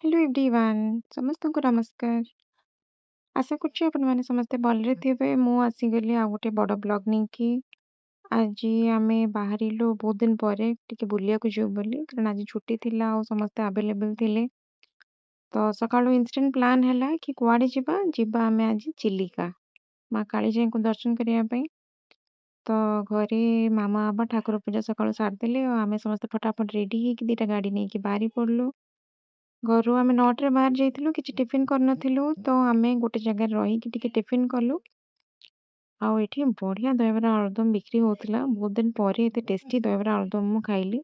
Hello everyone, ସମସ୍ତଙ୍କୁ ନମସ୍କାର। ଆଶା କରୁଛି ଆପଣମାନେ ସମସ୍ତେ ଭଲରେ ଥିବେ। ମୁଁ ଆସିଗଲି ଆଉ ଗୋଟେ ବଡ଼ ବ୍ଲଗ୍ ନେଇକି। ଆଜି ଆମେ ବାହାରିଲୁ ବହୁତ ଦିନ ପରେ ଟିକେ ବୁଲିବାକୁ ଯିବୁ ବୋଲି, କାରଣ ଆଜି ଛୁଟି ଥିଲା ଆଉ ସମସ୍ତେ ଆଭେଲେବଲ୍ ଥିଲେ। ତ ସକାଳୁ ଇନଷ୍ଟାଣ୍ଟ ପ୍ଲାନ୍ ହେଲା କି କୁଆଡ଼େ ଯିବା, ଯିବା ଆମେ ଆଜି ଚିଲିକା ମା କାଳିଜାଇଙ୍କୁ ଦର୍ଶନ କରିବା ପାଇଁ। ତ ଘରେ ମାମା ବାବା ଠାକୁର ପୂଜା ସକାଳୁ ସାରିଦେଲେ ଆଉ ଆମେ ସମସ୍ତେ ଫଟାଫଟ ରେଡ଼ି ହେଇକି ଦୁଇଟା ଗାଡ଼ି ନେଇକି ବାହାରି ପଡ଼ିଲୁ। ଘରୁ ଆମେ 9ଟାରେ ବାହାରି ଯାଇଥିଲୁ, କିଛି ଟିଫିନ୍ କରିନଥିଲୁ, ତ ଆମେ ଗୋଟେ ଜାଗାରେ ରହିକି ଟିକେ ଟିଫିନ୍ କଲୁ। ଆଉ ଏଠି ବଢ଼ିଆ ଦହିବରା ଆଳୁଦମ ବିକ୍ରି ହେଉଥିଲା। ବହୁତ ଦିନ ପରେ ଏତେ ଟେଷ୍ଟି ଦହିବରା ଆଳୁଦମ ମୁଁ ଖାଇଲି।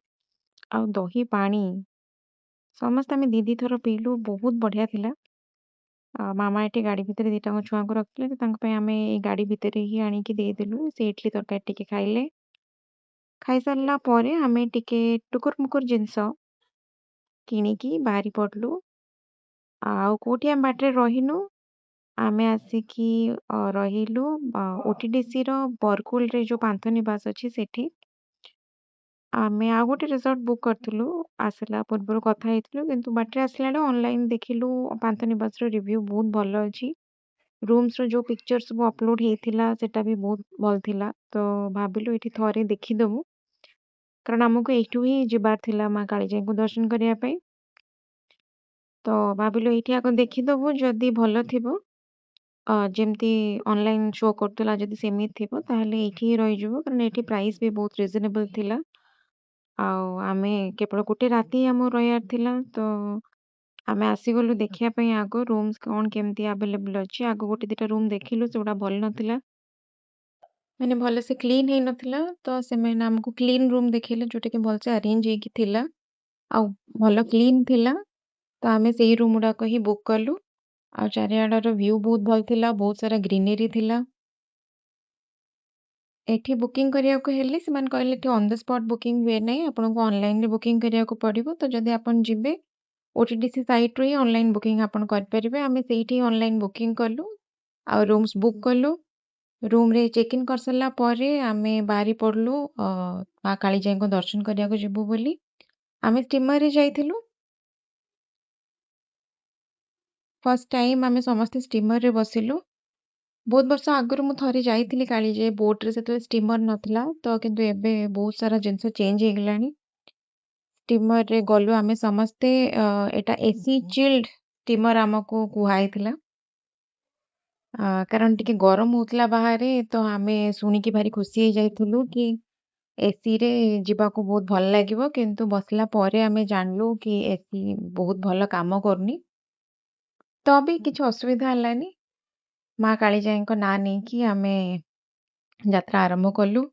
ଆଉ ଦହି ପାଣି ସମସ୍ତେ ଆମେ ଦି ଦି ଥର ପିଇଲୁ, ବହୁତ ବଢ଼ିଆ ଥିଲା। ମାମା ଏଠି ଗାଡ଼ି ଭିତରେ ଦୁଇଟାଙ୍କ ଛୁଆଙ୍କୁ ରଖିଥିଲେ, ତ ତାଙ୍କ ପାଇଁ ଆମେ ଏଇ ଗାଡ଼ି ଭିତରେ ହିଁ ଆଣିକି ଦେଇଦେଲୁ। ସେ ଇଟଲି ତରକାରୀ ଟିକେ ଖାଇଲେ। ଖାଇସାରିଲା ପରେ ଆମେ ଟିକେ ଟୁକୁର ମୁକୁର ଜିନିଷ କିଣିକି ବାହାରି ପଡ଼ିଲୁ। ଆଉ କେଉଁଠି ଆମେ ବାଟରେ ରହିନୁ, ଆମେ ଆସିକି ରହିଲୁ ଓଟିଡିସିର ବରକୁଲରେ ଯେଉଁ ପାନ୍ଥନିବାସ ଅଛି ସେଠି। ଆମେ ଆଉ ଗୋଟେ ରିସର୍ଟ ବୁକ୍ କରିଥିଲୁ, ଆସିଲା ପୂର୍ବରୁ କଥା ହେଇଥିଲୁ, କିନ୍ତୁ ବାଟରେ ଆସିଲା ବେଳେ ଅନଲାଇନ୍ ଦେଖିଲୁ ପାନ୍ଥନିବାସର ରିଭ୍ୟୁ ବହୁତ ଭଲ ଅଛି। ରୁମ୍ସର ଯେଉଁ ପିକ୍ଚର ସବୁ ଅପଲୋଡ଼ ହେଇଥିଲା ସେଟା ବି ବହୁତ ଭଲ ଥିଲା। ତ ଭାବିଲୁ ଏଇଠି ଥରେ ଦେଖିଦେବୁ, କାରଣ ଆମକୁ ଏଇଠୁ ହିଁ ଯିବାର ଥିଲା ମା କାଳିଜାଇଙ୍କୁ ଦର୍ଶନ କରିବା ପାଇଁ। ତ ଭାବିଲୁ ଏଇଠି ଆଗ ଦେଖିଦେବୁ, ଯଦି ଭଲ ଥିବ, ଯେମିତି ଅନଲାଇନ୍ ଶୋ କରୁଥିଲା ଯଦି ସେମିତି ଥିବ ତାହେଲେ ଏଇଠି ହିଁ ରହିଯିବୁ, କାରଣ ଏଇଠି ପ୍ରାଇସ୍ ବି ବହୁତ ରିଜନେବଲ୍ ଥିଲା। ଆଉ ଆମେ କେବଳ ଗୋଟେ ରାତି ଆମକୁ ରହିବାର ଥିଲା, ତ ଆମେ ଆସିଗଲୁ ଦେଖିବା ପାଇଁ ଆଗ ରୁମ୍ସ କ'ଣ କେମିତି ଆଭେଲେବଲ୍ ଅଛି। ଆଗ ଗୋଟେ ଦୁଇଟା ରୁମ୍ ଦେଖିଲୁ, ସେଗୁଡ଼ା ଭଲ ନଥିଲା, ମାନେ ଭଲସେ କ୍ଲିନ୍ ହେଇନଥିଲା। ତ ସେମାନେ ଆମକୁ କ୍ଲିନ୍ ରୁମ୍ ଦେଖେଇଲେ, ଯେଉଁଟାକି ଭଲସେ ଆରେଞ୍ଜ ହେଇକି ଥିଲା ଆଉ ଭଲ କ୍ଲିନ୍ ଥିଲା। ତ ଆମେ ସେଇ ରୁମ୍ ଗୁଡ଼ାକ ହିଁ ବୁକ୍ କଲୁ। ଆଉ ଚାରିଆଡ଼ର ଭ୍ୟୁ ବହୁତ ଭଲ ଥିଲା, ବହୁତ ସାରା ଗ୍ରିନେରୀ ଥିଲା। ଏଠି ବୁକିଂ କରିବାକୁ ହେଲେ ସେମାନେ କହିଲେ ଏଠି ଅନ୍ the spot booking ହୁଏ ନାହିଁ, ଆପଣଙ୍କୁ ଅନଲାଇନ୍ରେ ବୁକିଂ କରିବାକୁ ପଡ଼ିବ। ତ ଯଦି ଆପଣ ଯିବେ ଓଟିଡିସି ସାଇଟ୍ରୁ ହିଁ ଅନଲାଇନ୍ ବୁକିଂ ଆପଣ କରିପାରିବେ। ଆମେ ସେଇଠି ଅନଲାଇନ୍ ବୁକିଂ କଲୁ ଆଉ ରୁମ୍ସ ବୁକ୍ କଲୁ। ରୁମ୍ରେ ଚେକ୍ ଇନ୍ କରିସାରିଲା ପରେ ଆମେ ବାହାରି ପଡ଼ିଲୁ ମା କାଳିଜାଇଙ୍କ ଦର୍ଶନ କରିବାକୁ ଯିବୁ ବୋଲି। ଆମେ ଷ୍ଟିମର୍ରେ ଯାଇଥିଲୁ। ଫାର୍ଷ୍ଟ ଟାଇମ୍ ଆମେ ସମସ୍ତେ ଷ୍ଟିମର୍ରେ ବସିଲୁ। ବହୁତ ବର୍ଷ ଆଗରୁ ମୁଁ ଥରେ ଯାଇଥିଲି କାଳିଜାଇ ବୋଟ୍ରେ, ସେତେବେଳେ ଷ୍ଟିମର୍ ନଥିଲା। ତ କିନ୍ତୁ ଏବେ ବହୁତ ସାରା ଜିନିଷ ଚେଞ୍ଜ ହେଇଗଲାଣି। ଷ୍ଟିମର୍ରେ ଗଲୁ ଆମେ ସମସ୍ତେ। ଏଇଟା ଏସି ଚିଲ୍ଡ ଷ୍ଟିମର୍ ଆମକୁ କୁହାହେଇଥିଲା, କାରଣ ଟିକେ ଗରମ ହେଉଥିଲା ବାହାରେ। ତ ଆମେ ଶୁଣିକି ଭାରି ଖୁସି ହେଇଯାଇଥିଲୁ କି ଏସିରେ ଯିବାକୁ ବହୁତ ଭଲ ଲାଗିବ, କିନ୍ତୁ ବସିଲା ପରେ ଆମେ ଜାଣିଲୁ କି ଏସି ବହୁତ ଭଲ କାମ କରୁନି। ତ ବି କିଛି ଅସୁବିଧା ହେଲାନି, ମା କାଳିଜାଇଙ୍କ ନାଁ ନେଇକି ଆମେ ଯାତ୍ରା ଆରମ୍ଭ କଲୁ।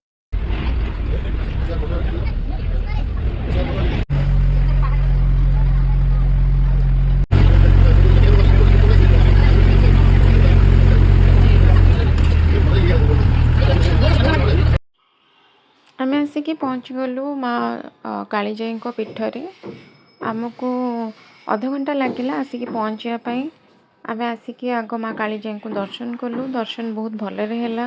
ଆମେ ଆସିକି ପହଞ୍ଚିଗଲୁ ମା କାଳିଜାଇଙ୍କ ପୀଠରେ। ଆମକୁ ଅଧଘଣ୍ଟା ଲାଗିଲା ଆସିକି ପହଞ୍ଚିବା ପାଇଁ। ଆମେ ଆସିକି ଆଗ ମା କାଳିଜାଇଙ୍କୁ ଦର୍ଶନ କଲୁ। ଦର୍ଶନ ବହୁତ ଭଲରେ ହେଲା।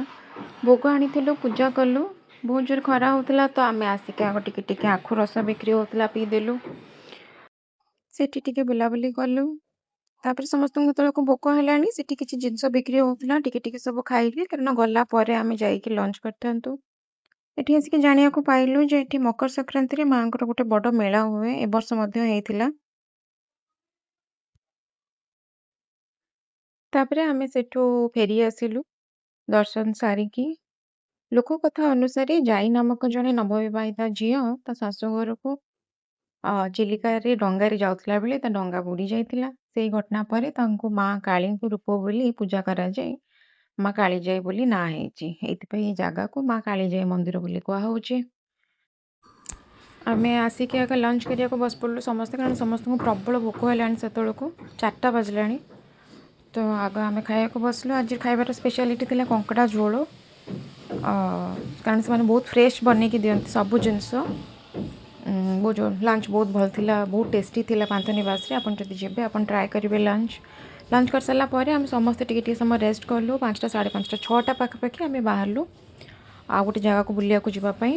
ଭୋଗ ଆଣିଥିଲୁ, ପୂଜା କଲୁ। ବହୁତ ଜୋରେ ଖରା ହେଉଥିଲା, ତ ଆମେ ଆସିକି ଆଗ ଟିକେ ଟିକେ ଆଖୁ ରସ ବିକ୍ରି ହେଉଥିଲା ପିଇଦେଲୁ। ସେଠି ଟିକେ ବୁଲାବୁଲି କଲୁ। ତାପରେ ସମସ୍ତଙ୍କୁ ଯେତେବେଳକୁ ଭୋକ ହେଲାଣି, ସେଠି କିଛି ଜିନିଷ ବିକ୍ରି ହେଉଥିଲା, ଟିକେ ଟିକେ ସବୁ ଖାଇଲି, କାରଣ ଗଲା ପରେ ଆମେ ଯାଇକି ଲଞ୍ଚ କରିଥାନ୍ତୁ। ଏଠି ଆସିକି ଜାଣିବାକୁ ପାଇଲୁ ଯେ ଏଠି ମକର ସଂକ୍ରାନ୍ତିରେ ମାଆଙ୍କର ଗୋଟେ ବଡ଼ ମେଳା ହୁଏ, ଏ ବର୍ଷ ମଧ୍ୟ ହେଇଥିଲା। ତାପରେ ଆମେ ସେଠୁ ଫେରି ଆସିଲୁ ଦର୍ଶନ ସାରିକି। ଲୋକକଥା ଅନୁସାରେ ଜାଇ ନାମକ ଜଣେ ନବବିବାହିତା ଝିଅ ତା ଶାଶୁଘରକୁ ଚିଲିକାରେ ଡଙ୍ଗାରେ ଯାଉଥିଲା ବେଳେ ତା ଡଙ୍ଗା ବୁଡ଼ି ଯାଇଥିଲା। ସେଇ ଘଟଣା ପରେ ତାଙ୍କୁ ମା କାଳୀଙ୍କ ରୂପ ବୋଲି ପୂଜା କରାଯାଇ ମା କାଳିଜାଇ ବୋଲି ନାଁ ହେଇଛି। ଏଇଥିପାଇଁ ଏଇ ଜାଗାକୁ ମା କାଳିଜାଇ ମନ୍ଦିର ବୋଲି କୁହାହେଉଛି। ଆମେ ଆସିକି ଆଗ ଲଞ୍ଚ କରିବାକୁ ବସି ପଡ଼ିଲୁ ସମସ୍ତେ, କାରଣ ସମସ୍ତଙ୍କୁ ପ୍ରବଳ ଭୋକ ହେଲାଣି। ସେତେବେଳକୁ 4ଟା ବାଜିଲାଣି। ତ ଆଗ ଆମେ ଖାଇବାକୁ ବସିଲୁ। ଆଜି ଖାଇବାର ସ୍ପେଶାଲିଟି ଥିଲା କଙ୍କଡ଼ା ଝୋଳ, କାରଣ ସେମାନେ ବହୁତ ଫ୍ରେଶ୍ ବନେଇକି ଦିଅନ୍ତି ସବୁ ଜିନିଷ। ବହୁତ ଲଞ୍ଚ ବହୁତ ଭଲ ଥିଲା, ବହୁତ ଟେଷ୍ଟି ଥିଲା ପାନ୍ଥନିବାସରେ। ଆପଣ ଯଦି ଯିବେ ଆପଣ ଟ୍ରାଏ କରିବେ ଲଞ୍ଚ। ଲଞ୍ଚ କରିସାରିଲା ପରେ ଆମେ ସମସ୍ତେ ଟିକେ ଟିକେ ସମୟ ରେଷ୍ଟ କଲୁ। 5ଟା 5:30 6ଟା ପାଖାପାଖି ଆମେ ବାହାରିଲୁ ଆଉ ଗୋଟେ ଜାଗାକୁ ବୁଲିବାକୁ ଯିବା ପାଇଁ।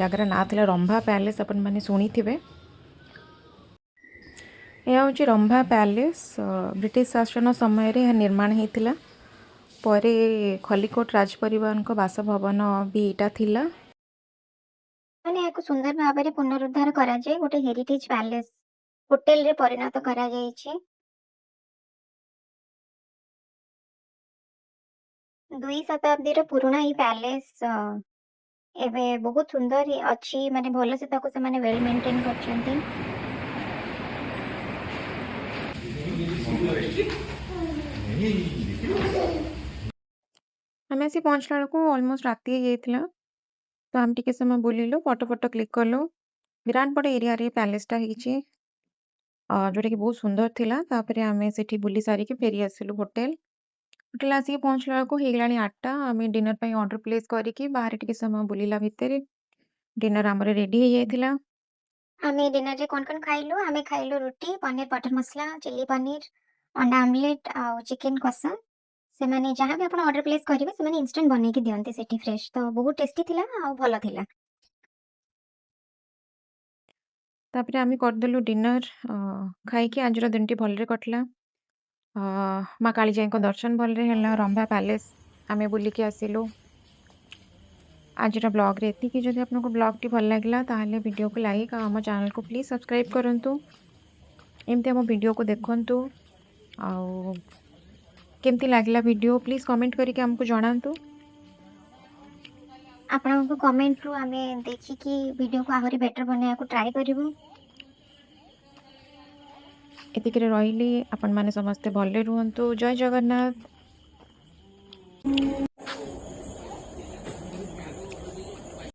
ଜାଗାର ନାଁ ଥିଲା ରମ୍ଭା ପ୍ୟାଲେସ୍, ଆପଣମାନେ ଶୁଣିଥିବେ। ଏହା ହେଉଛି ରମ୍ଭା ପ୍ୟାଲେସ୍। ବ୍ରିଟିଶ ଶାସନ ସମୟରେ ଏହା ନିର୍ମାଣ ହେଇଥିଲା। ପରେ ଖଲିକୋଟ ରାଜପରିବାରଙ୍କ ବାସଭବନ ବି ଏଇଟା ଥିଲା। ମାନେ ଏହାକୁ ସୁନ୍ଦର ଭାବରେ ପୁନରୁଦ୍ଧାର କରାଯାଇ ଗୋଟେ ହେରିଟେଜ ପ୍ୟାଲେସ ହୋଟେଲରେ ପରିଣତ କରାଯାଇଛି। 2 ଶତାବ୍ଦୀର ପୁରୁଣା ଏଇ ପ୍ୟାଲେସ ଏବେ ବହୁତ ସୁନ୍ଦର ଅଛି, ମାନେ ଭଲସେ ତାକୁ ସେମାନେ ୱେଲ୍ ମେଣ୍ଟେନ୍ କରିଛନ୍ତି। ଆମେ ଆସି ପହଞ୍ଚିଲା ବେଳକୁ ଅଲମୋଷ୍ଟ ରାତି ହେଇଯାଇଥିଲା। ତ ଆମେ ଟିକେ ସମୟ ବୁଲିଲୁ, ଫଟୋ ଫଟୋ କ୍ଲିକ୍ କଲୁ। ବିରାଟ ବଡ଼ ଏରିଆରେ ପ୍ୟାଲେସଟା ହେଇଛି, ଯୋଉଟାକି ବହୁତ ସୁନ୍ଦର ଥିଲା। ତାପରେ ଆମେ ସେଠି ବୁଲି ସାରିକି ଫେରି ଆସିଲୁ ହୋଟେଲ। ହୋଟେଲ ଆସିକି ପହଞ୍ଚିଲା ବେଳକୁ ହେଇଗଲାଣି 8ଟା। ଆମେ ଡିନର ପାଇଁ ଅର୍ଡର ପ୍ଲେସ୍ କରିକି ବାହାରେ ଟିକେ ସମୟ ବୁଲିଲା ଭିତରେ ଡିନର ଆମର ରେଡି ହେଇଯାଇଥିଲା। ଆମେ ଡିନରରେ କ'ଣ କ'ଣ ଖାଇଲୁ? ଆମେ ଖାଇଲୁ ରୁଟି, ପନିର ବଟର ମସଲା, ଚିଲି ପନିର, ଅଣ୍ଡା ଆମଲେଟ ଆଉ ଚିକେନ କଷା। ସେମାନେ ଯାହା ବି ଆପଣ ଅର୍ଡର ପ୍ଲେସ୍ କରିବେ, ସେମାନେ ଇନଷ୍ଟାଣ୍ଟ ବନେଇକି ଦିଅନ୍ତି ସେଠି ଫ୍ରେଶ୍। ତ ବହୁତ ଟେଷ୍ଟି ଥିଲା ଆଉ ଭଲ ଥିଲା। ତାପରେ ଆମେ କରିଦେଲୁ ଡିନର। ଖାଇକି ଆଜିର ଦିନଟି ଭଲରେ କଟିଲା। ମା କାଳିଜାଇଙ୍କ ଦର୍ଶନ ଭଲରେ ହେଲା। ରମ୍ଭା ପ୍ୟାଲେସ୍ ଆମେ ବୁଲିକି ଆସିଲୁ। ଆଜିର ବ୍ଲଗ୍ରେ ଏତିକି। ଯଦି ଆପଣଙ୍କୁ ବ୍ଲଗ୍ଟି ଭଲ ଲାଗିଲା, ତାହେଲେ ଭିଡ଼ିଓକୁ ଲାଇକ୍ ଆଉ ଆମ ଚ୍ୟାନେଲକୁ ପ୍ଲିଜ୍ ସବସ୍କ୍ରାଇବ୍ କରନ୍ତୁ। ଏମିତି ଆମ ଭିଡ଼ିଓକୁ ଦେଖନ୍ତୁ ଆଉ କେମିତି ଲାଗିଲା ଭିଡ଼ିଓ ପ୍ଲିଜ୍ କମେଣ୍ଟ କରିକି ଆମକୁ ଜଣାନ୍ତୁ। ଆପଣଙ୍କ କମେଣ୍ଟରୁ ଆମେ ଦେଖିକି ଭିଡ଼ିଓକୁ ଆହୁରି ବେଟର ବନେଇବାକୁ ଟ୍ରାଏ କରିବୁ। ଏତିକିରେ ରହିଲି। ଆପଣମାନେ ସମସ୍ତେ ଭଲରେ ରୁହନ୍ତୁ। ଜୟ ଜଗନ୍ନାଥ।